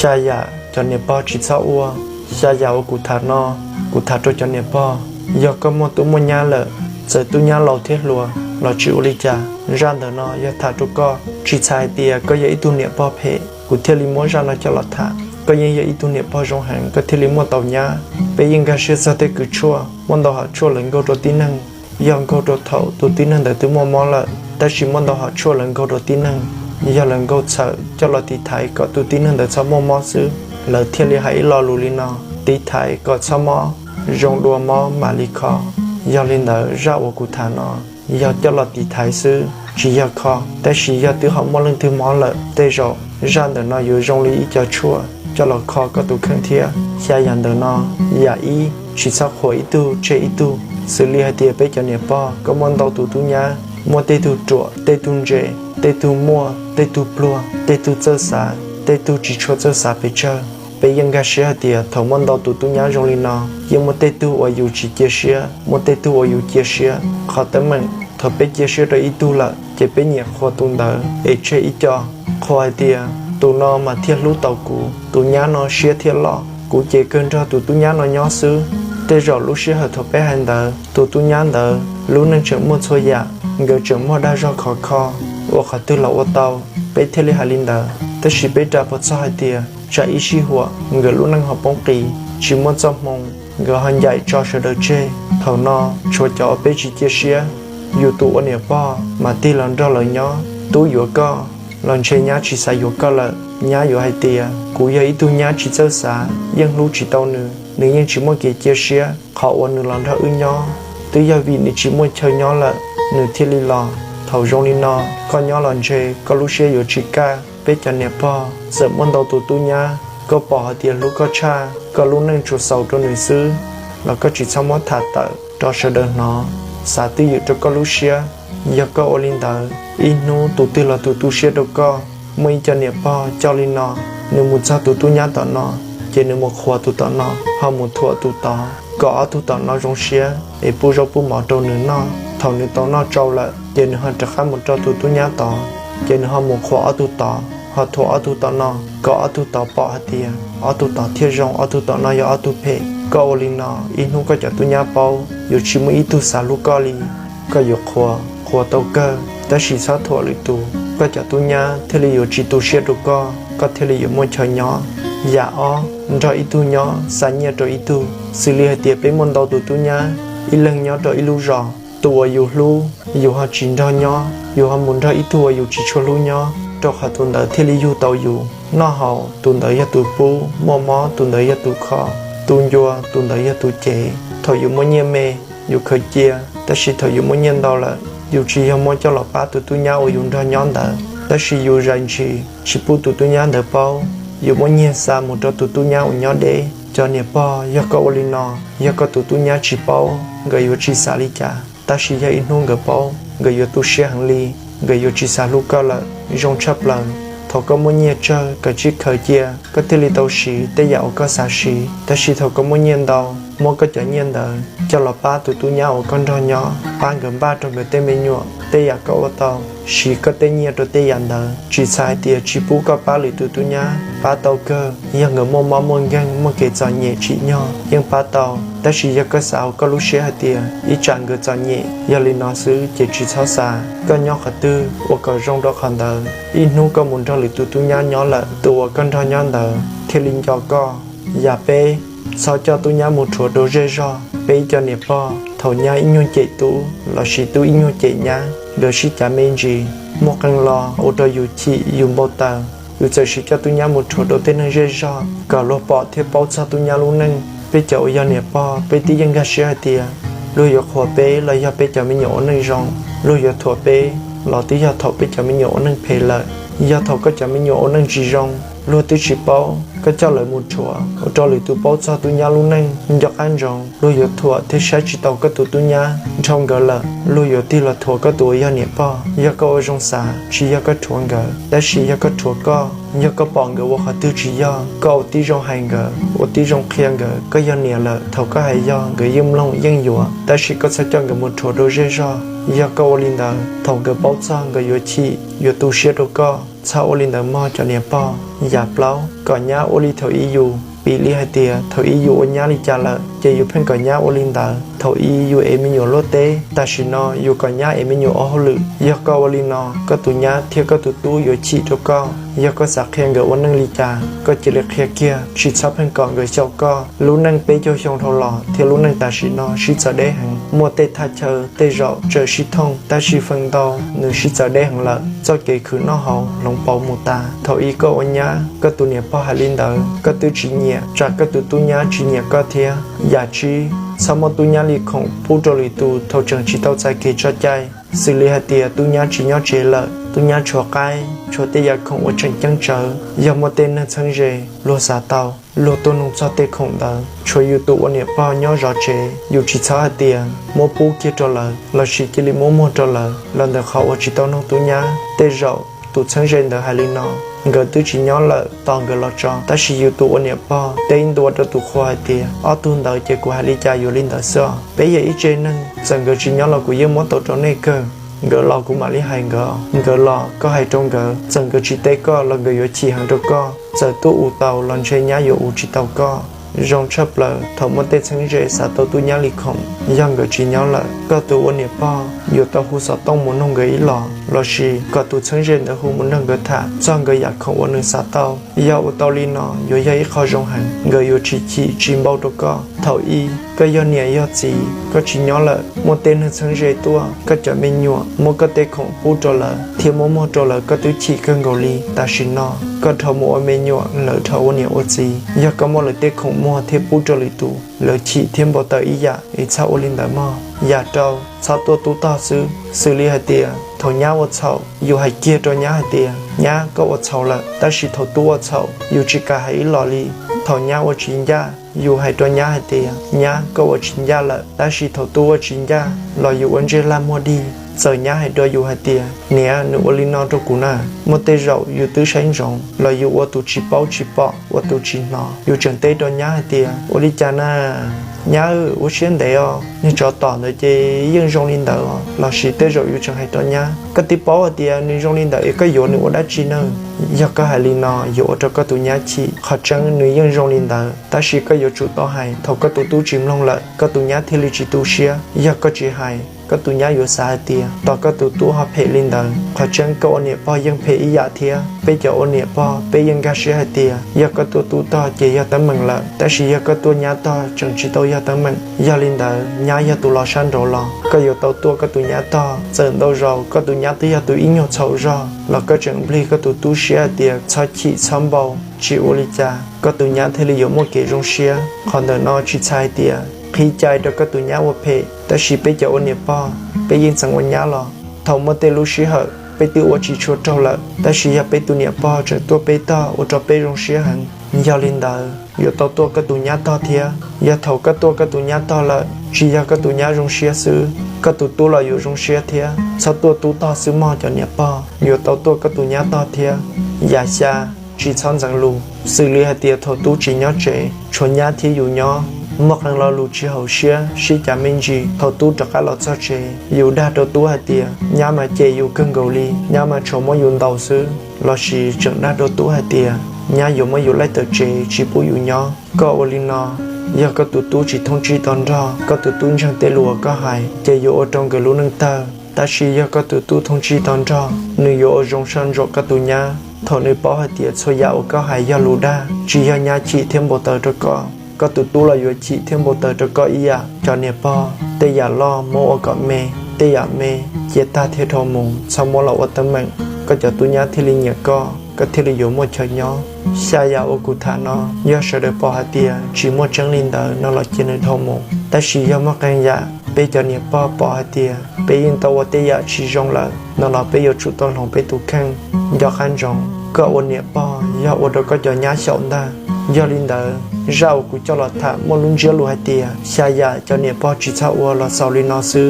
Xya yam cov niam pog tsis txhob ua. Xya yam uas kuv tham no, kuv tham rau cov niam pog. Yog koj muaj tub muaj nyab lawm, txawm tub nyab laus thiab hluas los tsis ua li cas, zaj ntawm no yog tham rau koj. Tsis txhais hais tias koj yog ib tug niam pog phem kuv thiaj li muab zaj no coj los tham. Koj yeej yog ib tug niam pog zoo heev koj thiaj li muaj tau nyab. Peb yeej nkag siab txog tej kws tshuaj, muaj ntau hom tshuaj lawv nkaug rau tib neeg, yog nkaug rau thaum tus tib neeg ntawd twb muaj mob lawm, tab sis muaj ntau hom tshuaj lawv nkaug rau tib neeg, yog lawv nkaug txhawm coj los tiv thaiv kom tus tib neeg ntawd txhob muaj mob xwb. Lawv thiaj li hais ib lo lus li no: tiv thaiv kom txhob mob, zoo dua mob mam li kho. Yog li ntawd zaj uas kuv tham no yog coj los tiv thaiv xwb, tsis yog kho. Tab sis yog twb ho muaj leej twg mob lawm, tej zaum zaj ntawm no yuav zoo li ib co tshuaj coj los kho koj tus kheej thiab. Xya yam ntawm no: yam ib, tsis txhob qhuas ib tug tseg ib tug. Xws li hais tias peb cov niam pog, koj muaj ntau tus tub nyab, muaj tej tug ruam, tej tug ntse, tej tug muaj, tej tug pluag, tej tug txawj xav, tej tug tsis tshua txawj xav pes tsawg. Peb yeej nkag siab hais tias thaum muaj ntau tus tub nyab zoo li no, yeej muaj tej tug uas yus tsis cia siab, muaj tej tug uas yus cia siab. Qhov teeb meem, thaum peb cia siab rau ib tug lawm, ces peb nyiam qhuas tus ntawd es tseg ib co, qhuas hais tias tus no mas thiaj hlub tau kuv, tus nyab no siab thiaj loj, kuv ces kawg nrog tus tub nyab no nyob xwb. Tej zaum lub sij hawm thaum peb hais ntawd, tus tub nyab ntawd lub neej tseem muaj txhua yam, nkawd tseem muaj dag zog khov kho, ua qhov twg los ua tau, peb thiaj li hais li ntawd. Tab sis peb ras puas txog hais tias tsam ib sij huam nkawd lub neej ho poob qis, tsis muaj txoj hmoo, nkawd ho ncaim tso sawv daws tseg. Thaum no tshuav cov uas peb tsis cia siab, yus tus ua niam pog mas tig los nrog lawv nyob. Tub yuav koj los ntshe nyab tsis xav yuav koj lawm. Nyab yuav hais tias kuv yog ib tug nyab tsis txawj xav, yeej hlub tsis tau nws, nws yeej tsis muaj kev cia siab. Qhov uas nws los nrog wb nyob twb yog vim nws tsis muaj chaw nyob lawm, nws thiaj li los. Thaum zoo li no, koj nyob los ntshe koj lub siab yuav tsis kaj. Peb cov niam pog txawm muaj ntau tus tub nyab, koj pom hais tias hlub koj tshaj, koj lub neej tsuas xaus rau nws xwb, los koj tsis txhob muab tham tawm rau sawv daws hnov, xav twj ywm rau koj lub siab. Yog koj ua li ntawd, ib hnub tus twg los tus tu siab rau koj. Muaj ib co niam pog coj li no, nws mus txog tus tub nyab tom no, ces nws mus qhuas tus tom no, ho mus thuam tus tod kom ob tug tom no zoo siab es pub zaub pub mov rau nws noj. Thaum nws tau noj tsau lawm, ces nws ho rov qab mus rau tus tub nyab tod, ces nws ho mus qhuas ob tug tod, ho thuam ob tug tom no kom ob tug tod pom hais tias ob tug tod thiaj zoo, ob tug tom no yog ob tug phem. Koj ua li no, ib hnub koj cov tub nyab paub, yuav tsis muaj ib tug xav hlub koj li. Koj yuav qhuas, qhuas tau kawg, tab sis txhob thuam lwm tus, koj cov tub nyab thiaj li yuav tsis tu siab rau koj, koj thiaj li yuav muaj chaw nyob. Yam ob, nrog ib tug nyob xa nyiaj rau ib tug. Xws li hais tias peb muaj ntau tus tub nyab, ib leeg nyob rau ib lub zos, tus uas yus hlub yus ho tsis nrog nyob, yus ho mus nrog ib tug uas yus tsis tshua hlub nyob, rau qhov tus ntawd thiaj li yug tau yus. Noj haus, tus ntawd yog tus pub; muaj mob, tus ntawd yog tus kho; tu ncua, tus ntawd yog tus cev. Thaum yus muaj nyiaj me, yus khaws cia, tab sis thaum yus muaj nyiaj ntau lawm, yus tsis yog muab coj los pab tus tub nyab uas yus nrog nyob ntawd, tab sis yus zais ntshis tsis pub tus tub nyab ntawd paub, yus muab nyiag xa mus rau tus tub nyab uas nyob deb. Cov niam pog, yog koj ua li no, yog koj tus tub nyab tsis paub, nkawd yuav tsis xav li cas, tab sis yog ib hnub nkawd paub, nkawd yuav tu siab heev li, nkawd yuav tsis xav hlub koj lawm. Zoo tshaj plaws, thaum koj muaj nyiaj tsawg, koj tsis khaws cia, koj thiaj li tau siv tej yam uas koj xav siv. Tab sis thaum koj muaj nyiaj ntau, muab koj cov nyiaj ntawd coj los pab tus tub nyab uas koj nrog nyob, pab nkawd npaj rau nkawd tej me nyuam. Tej yam koj ua tau, siv koj tej nyiaj rau tej yam ntawd. Tsis txhais hais tias tsis pub koj pab lwm tus tub nyab, pab tau kawg. Yog nkawd muaj mob muaj nkeeg, muaj kev txom nyem tsim nyog yeej pab tau, tab sis yog koj xav hauv koj lub siab hais tias ib tsam nkawd txom nyem yog li no xwb, ces tsis txhob xav. Koj nyob qhov twg, ua kom zoo rau qhov ntawd. Ib hnub koj mus nrog lwm tus tub nyab nyob lawm, tus uas koj nrog nyob ntawd thiaj li nco koj. Yam peb, txhob coj tub nyab mus rhuav rau zej zog. Peb ib co niam pog, thaum nyab ib nyuag cem tub lossis tub ib nyuag cem nyab, nkawd sib cav me ntsis, muaj qee lo ua rau yus chim yus npau taws, yus txawm sim coj tub nyab mus rhuav rau tej neeg zej zog kom luag pom thiab paub txog tub nyab lub neej. Peb cov uas yog niam pog, peb twb yeej nkag siab hais tias luag yuav qhuas peb los yog peb cov me nyuam ua neej zoo, luag yuav thuam peb los twb yog thaum peb cov me nyuam ua neej phem lawm. Yog thaum koj cov me nyuam ua neej tsis zoo, luag twb tsis paub, koj coj lawv mus rhuav ua rau lwm tus paub txog tub nyab lub neej, nco qab ntsoov luag yuav thuam thiab saib tsis taus koj tus tub nyab nrhau nkawd lawm, luag yuav tig los thuam koj tus uas yog niam pog. Yog koj ua zoo xav, tsis yog koj rhuav nkawd, tab sis yog koj rhuav koj. Yog koj pom nkawd ua qhov twg tsis yog, koj ua tib zoo hais nkawd, ua tib zoo qhia nkawd. Koj yog niam lawm, thaum koj hais yog nkawd yeej mloog yeej yuav, tab sis koj txhob coj nkawd mus rhuav rau zej zog. Yog koj ua li ntawd, thaum nkawd paub txog nkawd yuav chim, yuav tu siab rau koj. Txhob ua li ntawd mog cov niam pog. Yam plaub, kom nyab ua li thaum ub yus. Piv li hais tias thaum ub yus ua nyab li cas lawm ces yus pheej kom nyab ua li ntawd. Thaum ub yus ev me nyuam luaj teb, tam sim no yus kom nyab ev me nyuam ua hauj lwm. Yog koj ua li no, koj tus nyab thiab koj tus tub yuav chim rau koj. Yog koj xav qhia nkawd ua neej li cas, koj cia li qhia kiag, tsis txhob pheej kom nkawd xyaum koj. Lub neej peb caug xyoo dhau los thiab lub neej tam sim no sib txawv deb heev. Muaj tej thaj chaw tej zaum tseem sib thooj, tab sis feem ntau nws sib txawv deb heev lawm. Txoj kev khwv noj haus hloov pauv mus tas. Thaum ub koj ua nyab, koj tus niam pog hais li ntawd koj twb tsis nyiam, tsam koj tus tub nyab tsis nyiam koj thiab. Yam tsib, txhob muab tub nyab li khoom pub rau lwm tus thaum tseem tsis tau txais kev tso cai. Xws li hais tias tub nyab tsis nyob tsev lawm, tub nyab tshuav qaib, tshuav tej yam khoom uas tseem ceeb tsawv, yog muaj tej neeg txheeb ze, luag xav tau, luag tuaj nug txog tej khoom ntawd, tshuav yus tus ua niam pog nyob zov tsev, yus tsis txhob hais tias muab pub kiag rau lawv lossis cia li muab muag rau lawv los ntawm qhov uas tsis tau nug tub nyab. Tej zaum tus txheeb ze ntawd hais li no, nkawd twb tsis nyob lawm, tos nkawd los tso. Tab sis yus tus ua niam pog teb ntua rau tus qhua hais tias ob tug ntawd ces kuv hais li cas yuav li ntawd xwb os. Peb yog ib tse neeg, txawm nkawd tsis nyob los kuv yeej muab tau rau nej kawg. Nkawd los kuv mam li hais nkawd, nkawd los koj hais rau nkawd, txawm nkawd tsis teb koj los nkawd yuav chim heev rau koj. Txawm tuaj ua tau los ntshe nyab yuav ua tsis tau koj. Zoo tshaj plaws thaum muaj tej txheeb ze xav tau tub nyab li khoom, yog nkawd tsis nyob lawm, koj tus ua niam pog yuav tau hu xov tooj mus nug nkawd ib los, lossis kom tus txheeb ze ntawd hu mus nrog nkawd tham txog nkawd yam khoom uas nws xav tau. Yog ua tau li no yuav yog ib qho zoo heev, nkawd yuav tsis chim tsis npau rau koj. Thaum ub koj yog niam yog txiv, koj tsis nyob lawm, muaj tej neeg txheeb ze tuaj, koj cov me nyuam muab koj tej khoom pub rau lawv thiab muab muag rau lawv, koj twb chim kawg nkaus li. Tam sim no koj dhau mus ua me nyuam, lawv dhau ua niam ua txiv, yog koj muab lawv tej khoom muag thiab pub rau lwm tus, lawv chim thiab npau taws ib yam. Es txhob ua li ntawd mog. Yam rau, txhob tuaj tub tog xwb. Xws li hais tias thaum nyab ua txhaum, yus hais kiag rau nyab hais tias nyab, koj ua txhaum lawm. Tab sis thaum tub ua txhaum, yus tsis kam hais ib los li. Thaum nyab ua tsis ncaj, yus hais rau nyab hais tias nyab, koj ua tsis ncaj lawm. Tab sis thaum tub ua tsis ncaj los yus ua ntsej lag muag dig, txawm nyab hais rau yus hais tias niam, nws ua li no rau kuv na, muaj tej zaum yus twb saib ntsoov los yus ua tus tsis paub tsis pom, ua tus tsis hnov, yus tseem teb rau nyab hais tias ua li cas na, nyab, ua siab ntev os, niag tsov tom ntawd ces yeej zoo li ntawd os. Lossis tej zaum yus tseem hais rau nyab, koj twb paub hais tias nws zoo li ntawd es koj yuav nws ua dab tsi na? Yog koj hais li no yuav ua rau koj tus nyab chim. Qhov tseeb nws yeej zoo li ntawd, tab sis koj yuav tsum tau hais. Thaum koj tus tub tsis mloog lawm, koj tus nyab thiaj li tsis tu siab. Yog koj tsis hais, koj tus nyab yuav xav hais tias tos koj tus tub ho phem li ntawd. Qhov tseeb koj ua niam pog yeej phem ib yam thiab. Peb cov ua niam pog peb yeej nkag siab hais tias yog koj tuaj tub tog ces yog teeb meem lawm, tab sis yog koj tuaj nyab tog tseem tsis tau yog teeb meem. Yog li ntawd nyab yog tus los sab nraud los, koj yuav tau tuaj koj tus nyab tog. Txawm ntau zaus koj tus nyab twb yog tus ib nyuag txhaum zog los koj tseem nplig koj tus tub siab hais tias txhob chim txhob npau, tsis ua li cas, koj tus nyab thiaj li yuav muaj kev zoo siab. Qhov ntawm no tsis txhais hais tias qhib cai rau koj tus nyab ua phem, tab sis peb cov ua niam pog peb yeej txeev ua nyab los, thaum muaj tej lub sij hawm peb twb ua tsis tshua raug lawm, tab sis yog peb tus niam pog tseem tuaj peb tog ua rau peb zoo siab heev. Yog li ntawd yuav tau tuaj koj tus nyab tog thiab. Yog thaum koj tuaj koj tus nyab tog lawm, tsis yog koj tus nyab zoo siab xwb, koj tus tub los yuav zoo siab thiab. Txhob tuaj tub tog xwb mog cov niam pog, yuav tau tuaj koj tus nyab tog thiab. Yam xya, tsis txhob ntxeev lus. Xws li hais tias thaum tub tsis nyob tsev, tshuav nyab thiab yus nyob, muaj qee lo lus tsis haum siab sib cav me ntsis. Thaum tub rov qab los txog tsev, yus dag rau tub hais tias nyab mas cem yus kawg nkaus li, nyab mas tshuav muab yus ntaus xwb, lossis tseem dag rau tub hais tias nyab yuav muab yus laij tawm tsev tsis pub yus nyob. Koj ua li no, yog koj tus tub tsis thoob tsib to nrog, koj tus tub ntseeg tej lus uas koj hais, ces yuav ua rau nkawd lub neej tawg. Tab sis yog koj tus tub thoob tsib to nrog, nws yuav ua zoo soj ntsuam koj tus nyab. Thaum nws paub hais tias txhua yam uas koj hais yog lus dag, tsis yog nyab chim thiab npau taws rau koj, koj tus tub los yuav chim thiab npau taws rau koj ib yam. Cov niam pog, tej yam loj muab ua kom me, tej yam me cia tag thiab dhau mus, txhob muab los ua teeb meem, koj cov tub nyab thiaj li nyiam koj, koj thiaj li yuav muaj chaw nyob. Xya yam uas kuv tham no, yog sawv daws pom hais tias tsis muaj tseeb li ntawd no los cia nws dhau mus, tab sis yog muaj qee yam peb cov niam pog pom hais tias peb yeej tau ua tej yam tsis zoo lawm no los peb yuav tsum tau hloov peb tus kheej nco qab ntsoov. Koj ua niam pog yog ua rau koj cov nyab xyaum ntag. Yog li ntawd, zaj uas kuv coj los tham muaj lub ntsiab lus hais tias xya yam cov niam pog tsis txhob ua los xaus li no xwb.